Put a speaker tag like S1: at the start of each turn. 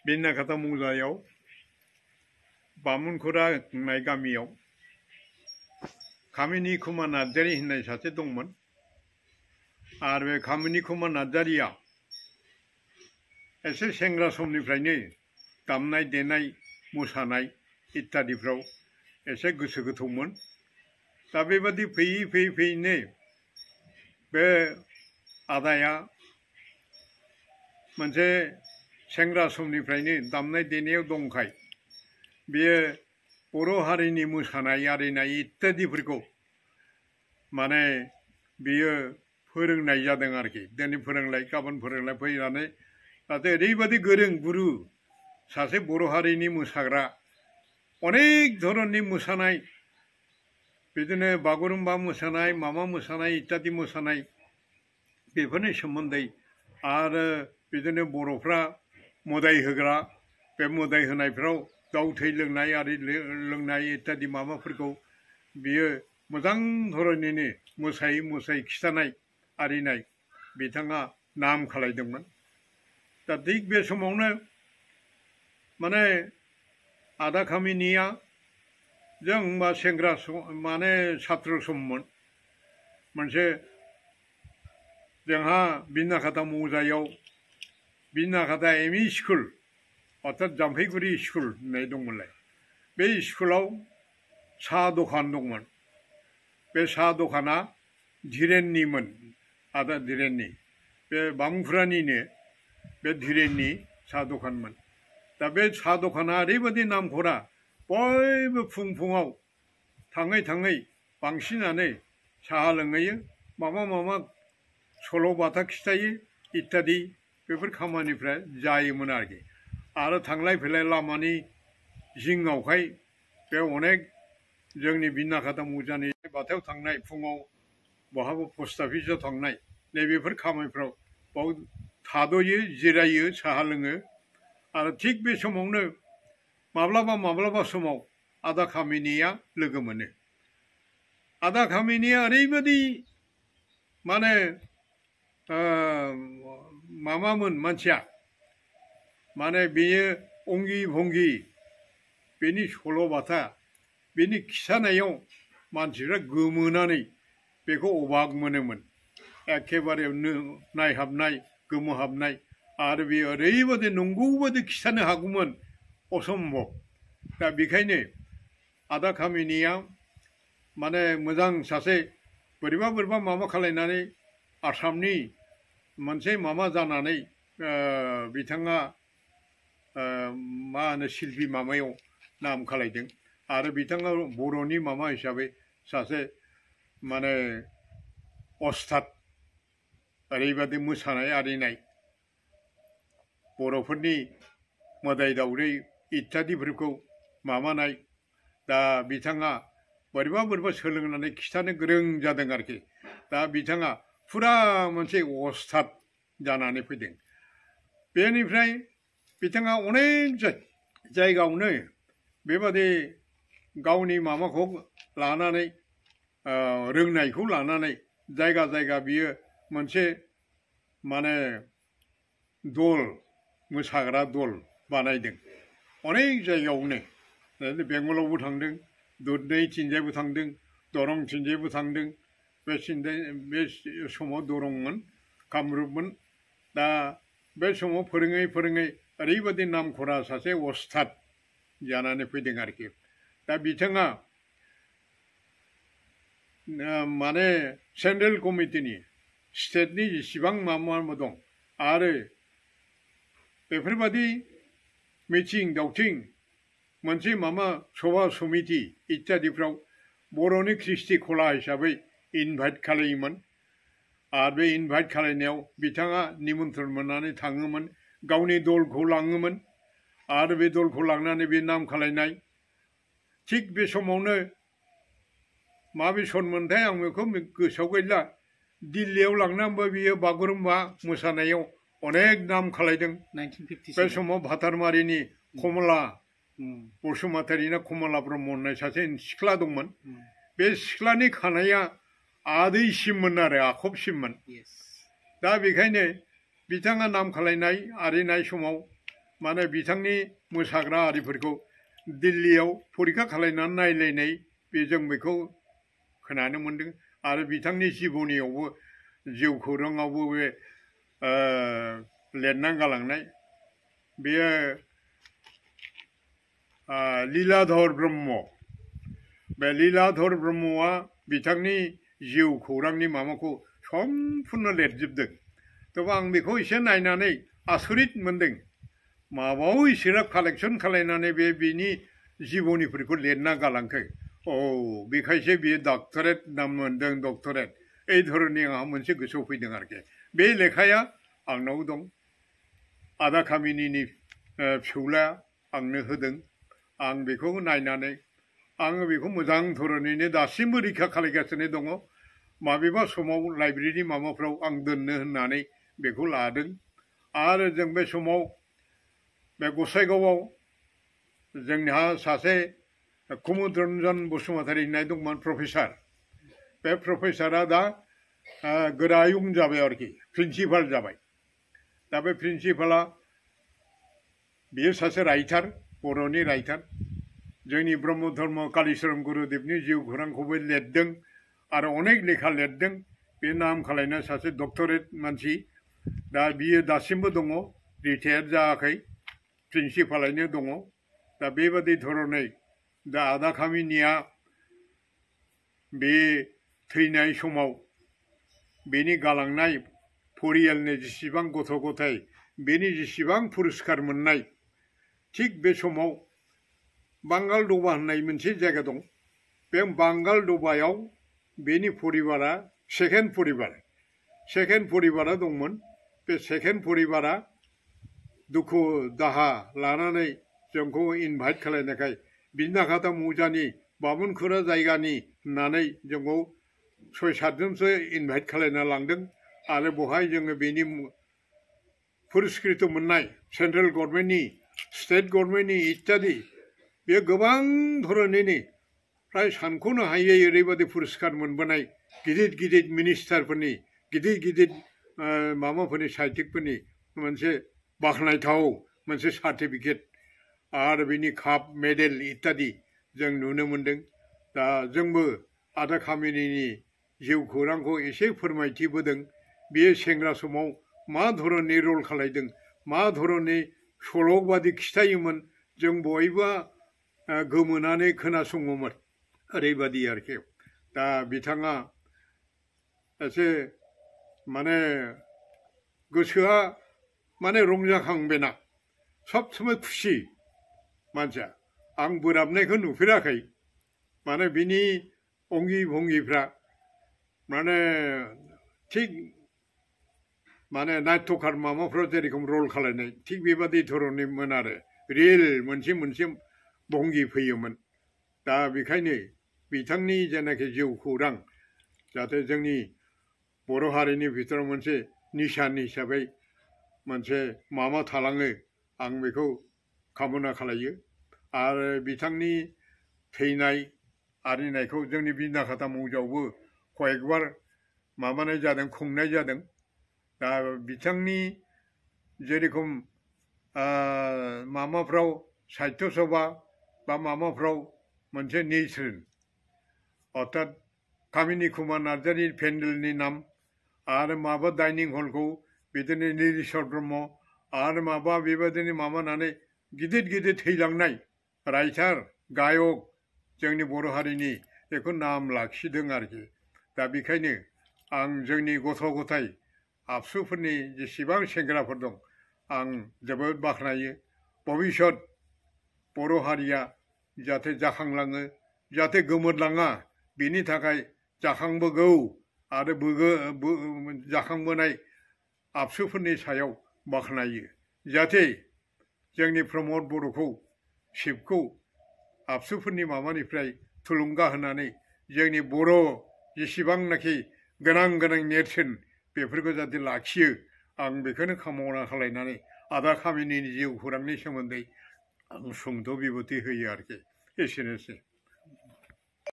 S1: बेन्नाखाता मौजायाव बामुनखुरा होननाय गामियाव कामिनी कुमार नार्जारी होननाय सासे दंमोन आरो बे कामिनी कुमार नार्जारीया एसे सेंग्रा समनिफ्रायनो दामनाय देनाय मोसानाय इत्यादिफ्राव एसे गोसो गोथौमोन दा बेबादि फैयै फैयै फैयैनो बे आदाया मोनसे सेंग्रा समनिफ्रायनो दामनाय देनायाव दंखाय बेयो बर' हारिनि मोसानाय आरिनाय इत्यादिफोरखौ माने बेयो फोरोंनाय जादों आरोखि दिनै फोरोंलाय गाबोन फोरोंलाय फैनानै जाहाथे ओरैबादि गोरों गुरु सासे बर' हारिनि मोसाग्रा अनेक धरननि मोसानाय बिदिनो बागुरुम्बा मोसानाय मामा मोसानाय इत्यादि मोसानाय बेफोरनि सोमोन्दै आरो बिदिनो बर'फ्रा मोदाय होग्रा बे मोदाय होनायफ्राव दाउ थै लोंनाय आरि लोंनाय इत्यादि माबाफोरखौ बियो मोजां धरनैनो मोसायै मोसायै खिथानाय आरिनाय बिथाङा नाम खालायदोंमोन दा थिग बे समावनो माने आदा कामिनीया जों बा सेंग्रा माने छात्र सममोन मोनसे जोंहा बिन्नाखाता मौजायाव बिन्नाखाता एमइ स्कुल अर्थात जाम्फैगुरि स्कुल होननाय दंमोनलाय बे स्कुलाव साहा दखान दंमोन बे साहा दखाना धीरेननिमोन आदा धीरेननि बे बामुनखुरानिनो बे धीरेननि साहा दखानमोन दा बे साहा दखाना ओरैबादि नामखरा बयबो फुं फुङाव थाङै थाङै बांसिनानो साहा लोंहैयो माबा माबा सल' बाथा खिथायो इत्यादि बेफोर खामानिफ्रा जायोमोन आरोखि आरो थांलाय फैलाय लामानि जिङावहाय बे अनेक जोंनि बिन्नाखाता मौजानि बाथायाव थांनाय फुङाव बहाबा पस्ट अफिसाव थांनाय नैबेफोर खामानिफ्राव बाव थाद'यो जिरायो साहा लोङो आरो थिग बे समावनो माब्लाबा समाव आदा कामिनीया लोगो मोनो आदा कामिनीया ओरैबादि माने माबामोन मानसिया माने बेयो अंगि भंगि बेनि सल'बाथा बेनि खिथानायाव मानसिफ्रा गोमोनानै बेखौ अबाक मोनोमोन एखेबारे नायहाबनाय गोमोहाबनाय आरो बे ओरैबादि नंगौबादि खिथानो हागौमोन असम्भब दा बेखायनो आदा कामिनीया माने मोजां सासे बोरैबा माबा खालायनानै आसामनि मोनसे माबा जानानै बिथाङा मा होनो शिल्पी माबायाव नाम खालायदों आरो बिथाङा बर'नि माबा हिसाबै सासे माने अस्ताद ओरैबादि मोसानाय आरिनाय बर'फोरनि मोदाय दावदै इत्यादिफोरखौ माबानाय दा बिथाङा बोरैबा सोलोंनानै खिथानो गोरों जादों आरोखि दा बिथाङा फुरा मोनसे अस्ताद जानानै फैदों बेनिफ्राय बिथाङा अनेक जायगायावनो बेबादि गावनि माबाखौ लानानै रोंनायखौ लानानै जायगा बियो मोनसे माने दल मोसाग्रा दल बानायदों अनेक जायगायावनो बेंगलावबो थांदों दुधनैथिंजायबो थांदों दरंथिंजायबो थांदों बे समाव दरंमोन कामरुपमोन दा बे समाव फोरोङै ओरैबादि नामखरा सासे अस्ताद जानानै फैदों आरोखि दा बिथाङा माने सेन्ट्रेल कमिटिनि स्टेटनि जेसेबां माबा दं आरो बेफोरबादि मिथिं दावथिं मोनसे माबा सभा समिति इत्यादिफ्राव बर'नि कृष्टि खला हिसाबै इनभाइट खालायोमोन आरो बे इनभाइट खालायनायाव बिथाङा निमन्त्रन मोननानै थाङोमोन गावनि दलखौ लाङोमोन आरो बे दलखौ लांनानै बे नाम खालायनाय थिग बे समावनो माबे सनमोनथाय आं बेखौ गोसोआव गैला दिल्लीयाव लांनानैबो बियो बागुरुम्बा मोसानायाव अनेक नाम खालायदों बे समाव भातारमारिनि कमला बसुमतारीना कमला ब्रह्म होननाय सासे सिख्ला दंमोन बे सिख्लानि खानाया आदैसिममोन आरो आखबसिममोन दा बेखायनो बिथाङा नाम खालायनाय आरिनाय समाव माने बिथांनि मोसाग्रा आरिफोरखौ दिल्लीयाव फरिखा खालायनानै नायलायनाय बे जों बेखौ खोनानो मोन्दों आरो बिथांनि जिबनीयावबो जिउ खौराङावबो बे लिरना गालांनाय बेयो लीलाधर ब्रह्म बे लीलाधर ब्रह्मआ बिथांनि जिउ खौरांनि माबाखौ सम्पुर्ण लिरजोबदों थेवबो आं बेखौ एसे नायनानै आसरित मोन्दों माबाव इसोरा कालेक्सन खालायनानै बिनि जिबनीफोरखौ लिरना गालांखो बेखायसो बियो डक्टरेट नाम मोन्दों डक्टरेट এই ধরনের आंहा मोनसे गोसोआव फैदों आरोखि बे लेखाया आंनाव दं आदा कामिनीनि फिसौला आंनो होदों आं बेखौ नायनानै आङो बेखौ मोजां धरनैनो दासिमबो रैखा खालायगासिनो दङ माबेबा समाव लाइब्रेरि माबाफ्राव आं दोननो होननानै बेखौ लादों आरो जों बे समाव बे गसाइगावआव जोंहा सासे कुमुद रन्जन बसुमतारी होननाय दंमोन प्रफेसार बे प्रफेसारा दा गोरायुं जाबाय आरोखि प्रिन्सिपाल जाबाय दा बे प्रिन्सिपाला बियो सासे राइटार बर'नि राइटार जोंनि ब्रह्म धर्म कालीचरण गुरुदेवनि जिउ खौरांखौबो लिरदों आरो अनेक लेखा लिरदों बे नाम खालायनाय सासे डक्टरेट मानसि दा बियो दासिमबो दङ रिटायार जायाखै प्रिन्सिपालैनो दङ दा बेबादि धरनै दा आदा कामिनीया बे थैनाय समाव बेनि गालांनाय परियालनि जेसेबां गथ' गथाय बेनि जेसेबां पुरस्कार मोननाय थिग बे समाव बांगाल दबा होननाय मोनसे जायगा दं बे बांगाल दबायाव बेनि परिबारा सेकेन्ड परिबारा दंमोन बे सेकेन्ड परिबारा दुखु दाहा लानानै जोंखौ इनभाइट खालायनायखाय बिनाखाता मौजानि बामुनखुरा जायगानि होननानै जोंखौ 6-7 जनसो इनभाइट खालायना लांदों आरो बहाय जोङो बेनि पुरस्कृत मोननाय सेन्ट्रेल गभर्नमेन्टनि स्टेट गभर्नमेन्टनि इत्यादि बे गोबां धरनैनि फ्राय सानख'नो हायै ओरैबादि पुरस्कार मोनबोनाय गिदिर गिदिर मिनिस्टारफोरनि गिदिर माबाफोरनि साहित्यिकफोरनि मोनसे बाख्नायथाव मोनसे सार्टिफिकेट आरो बिनि काप मेडेल इत्यादि जों नुनो मोन्दों दा जोंबो आदा कामिनीनि जिउ खौरांखौ एसे फोरमायथिबोदों बेयो सेंग्रा समाव मा धरननि रल खालायदों मा धरननि सल' बादि खिथायोमोन जों बयबो गोमोनानै खोनासङोमोन ओरैबादि आरोखि दा बिथाङा एसे माने गोसोआ माने रंजाखांबेना सब समय खुसि मानसिया आं बोराबनायखौ नुफेराखै माने बिनि अंगि भंगिफ्रा माने थिग माने नाट्यकार माबाफ्राव जेरखम रल खालायनाय थिग बेबादि धरननिमोन आरो रियेल मोनसे भंगि फैयोमोन दा बेखायनो बिथांनि जेनाखि जिउ खौरां जाहाथे जोंनि बर' हारिनि भितराव मोनसे निशान हिसाबै मोनसे माबा थालाङो आं बेखौ कामना खालायो आरो बिथांनि थैनाय आरिनायखौ जोंनि बिनाखाता मौजायावबो कয়েকবার माबानाय जादों खुंनाय जादों दा बिथांनि जेरखम माबाफ्राव साहित्य सभा बा माबाफ्राव मोनसे नेसोन अर्थात कामिनी कुमार नार्जारि पेन्डेलनि नाम आरो माबा डाइनिं हलखौ बिदिनो नीलेश्वर ब्रह्म आरो माबा बेबादिनो माबानानै गिदिर थैलांनाय राइटार गायक जोंनि बर' हारिनि बेखौ नाम लाखिदों आरोखि दा बेखायनो आं जोंनि गथ' गथाय आबसुफोरनि जेसेबां सेंग्राफोर दं आं जोबोद बाख्नायो भबिष्यत बर' हारिया जाहाथे जाखांलाङो जाहाथे गोमोरलाङा बिनि थाखाय जाखांबोगौ आरो जाखांबोनाय आबसुफोरनि सायाव बाख्नायो जाहाथे जोंनि प्रमद बर'खौ शिबखौ आबसुफोरनि माबानिफ्राय थुलुंगा होनानै जोंनि बर' जेसेबांनाखि गोनां नेरसोन बेफोरखौ जाहाथे लाखियो आं बेखौनो कामना खालायनानै आदा कामिनीनि जिउ खौरांनि सोमोन्दै आं सुंद' बिबुंथि होयो आरोखि एसेनोसै